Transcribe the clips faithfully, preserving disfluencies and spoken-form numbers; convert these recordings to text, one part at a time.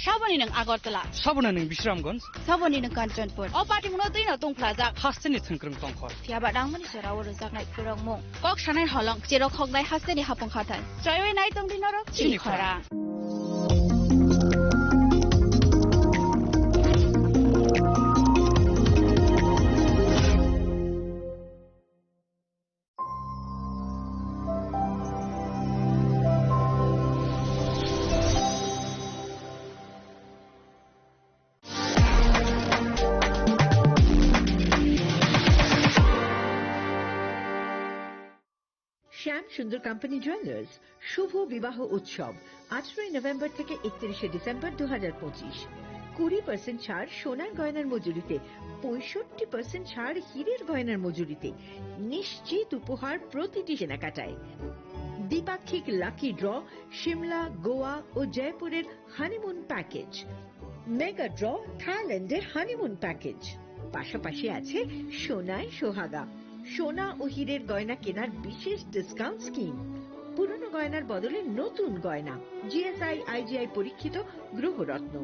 Saboni nwng Agartala. Saboni nwng Bisramganj. Saboni nwng Kanchanpur. O patimungno twi no tungphlajak. Hasteni thwngkwrwng tongkhor. Phiya ba nangmani jorao rwjaknai khorokmung. Kok sanai holong, cherok hoknai hasteni hapung khathar. Chaiwi nai tongdi norok chini khorang. শ্যাম সুন্দর company jewellers শুভ বিবাহ উৎসব, আঠারোই নভেম্বর থেকে একত্রিশে ডিসেম্বর দু হাজার পঁচিশ। কুড়ি পার্সেন্ট ছাড় সোনার গয়নার মজুরিতে, পঁয়ষট্টি পার্সেন্ট ছাড় হীরের গয়নার মজুরিতে, নিশ্চিত উপহার প্রতিটি কেনাকাটায়। দ্বিপাক্ষিক লাকি ড্র, সিমলা, গোয়া ও জয়পুরের হানিমুন প্যাকেজ, মেগা ড্র, থাইল্যান্ডের হানিমুন প্যাকেজ। পাশাপাশি আছে সোনায় সোহাগা, সোনা ও হীরের গয়না কেনার বিশেষ ডিসকাউন্ট স্কিম। পুরনো গয়নার বদলে নতুন গয়না, জিএসআই, আইজিআই পরীক্ষিত গ্রহরত্ন,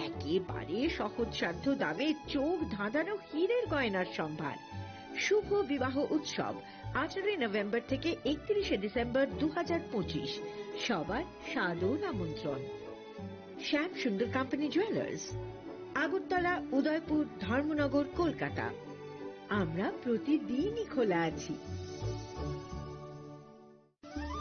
একেবারে সহজসাধ্য দামে চোখ ধাঁধানো হীরের গয়নার সম্ভার। শুভ বিবাহ উৎসব, আঠারোই নভেম্বর থেকে একত্রিশে ডিসেম্বর দু হাজার পঁচিশ। সবার সাদর আমন্ত্রণ। শ্যাম সুন্দর কোম্পানি জুয়েলার্স, আগরতলা, উদয়পুর, ধর্মনগর, কলকাতা। আমরা প্রতিদিনই খোলা আছি।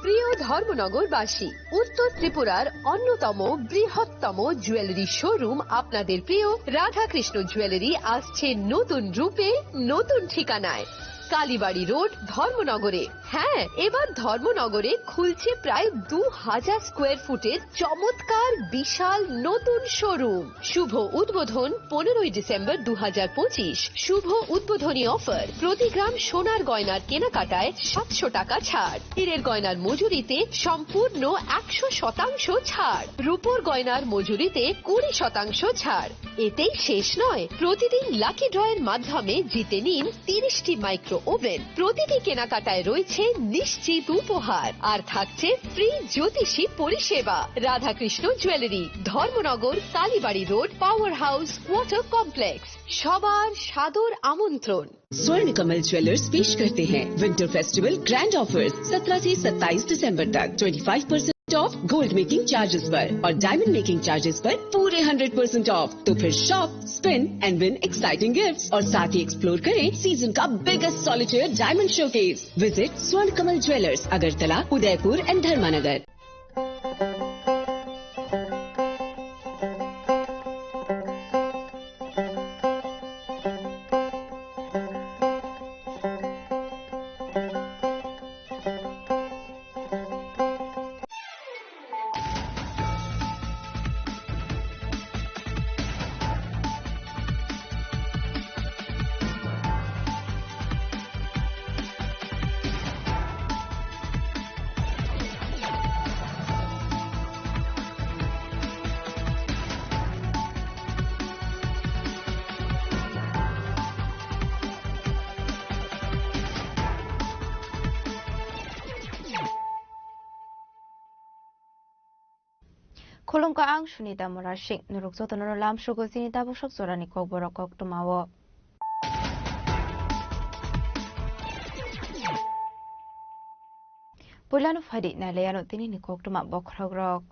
প্রিয় ধর্মনগরবাসী, উত্তর ত্রিপুরার অন্যতম বৃহত্তম জুয়েলারি শোরুম আপনাদের প্রিয় রাধাকৃষ্ণ জুয়েলারি আসছে নতুন রূপে, নতুন ঠিকানায়। কালীবাড়ি রোড, ধর্মনগরে। হ্যাঁ, এবার ধর্মনগরে খুলছে প্রায় দু হাজার স্কোয়ার ফুটের চমৎকার বিশাল নতুন শোরুম। শুভ উদ্বোধন পনেরোই ডিসেম্বর দু হাজার পঁচিশ। শুভ উদ্বোধনী অফার, প্রতি গ্রাম সোনার গয়নার কেনাকাটায় সাতশো টাকা ছাড়, হীরের গয়নার মজুরিতে সম্পূর্ণ একশো শতাংশ ছাড়, রূপোর গয়নার মজুরিতে কুড়ি শতাংশ ছাড়। এতেই শেষ নয়, প্রতিদিন লাকি ড্রয়ের মাধ্যমে জিতে নিন তিরিশটি মাইক্রো ওভেন। প্রতিটি কেনাকাটায় রয়েছে নিশ্চিত উপহার, আর থাকছে ফ্রি জ্যোতিষী পরিষেবা। Radhakrishna jewellery, Dharmanagar, Kalibari road, power house, water complex. সবার সাদর আমন্ত্রণ। स्वर्ण कमल ज्वेलर्स पेश करते हैं विंटर फेस्टिवल ग्रैंड ऑफर्स। सत्रह से सत्ताईस दिसंबर तक twenty five percent of gold making charges पर और डायमंड मेकिंग चार्जेस पर पूरे हंड्रेड परसेंट ऑफ। तो फिर shop, spin and win exciting gifts और साथ ही एक्सप्लोर करें सीजन का biggest solitaire diamond showcase. Visit स्वर्ण कमल ज्वेलर्स, अगरतला, उदयपुर एंड धर्मानगर। Khulumkha, ang Sunita Murasing. Norok jotono lamsogo chini tabuk sok jorani kokborok koktwmao. Puilano phaidi nailaiano tinini koktwma bokhorokrok.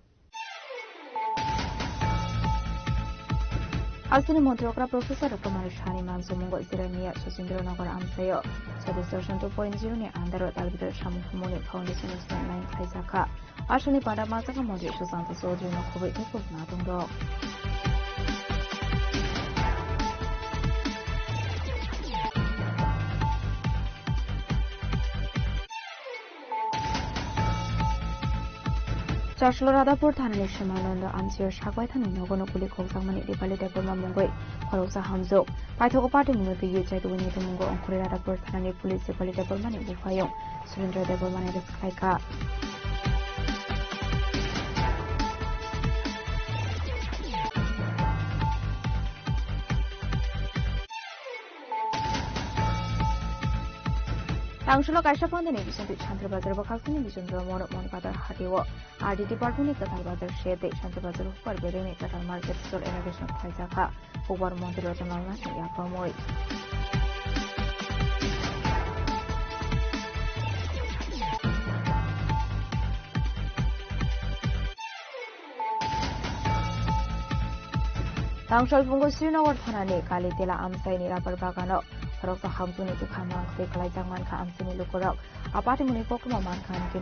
Asini montri okra Professor Kumar Shani mansumungo Jirania Sachindra Nagar amsayo. Service station two point zero ni under o Talbidal Samung Humuni Foundation ni swnamnai khlaijak kha. Aswkni pada ma jaga Montri Sushanta Chaudhary no khobwi tei kok nadung rok. Chaslo Radhapur thanani Shimananda amchaio sakbai thani nogo no guli khokjakmani Dipali Debbarma mungwi khoroksa hamjwk. Paithago party mungwi twiwi chaitugwi ni tongmungo Ongkhorwi Radhapur thanani police Dipali Debbarmani buphayung Surendra Debbarmani rwkha khlaikha. Tangsulo kaisa pondeni bisingtwi Shantir Bazar bwkhaksini Bijendra Mono Mon Bazar hatio R D department ni kwtal bazar sede Shantir Bazar hukbar berengni kwtal market stall inauguration khlaijakha. Hukbar montri Ratan Lal Nath ni yaphangmwi. Tangsolphungo Srinagar thanani Kalitela amchaini rabar bagano khoroksa hamjuni bwkha mangkhwi kwlaijak mankha amchaini lukurok. A patimuni koktwma mankha hwnkhe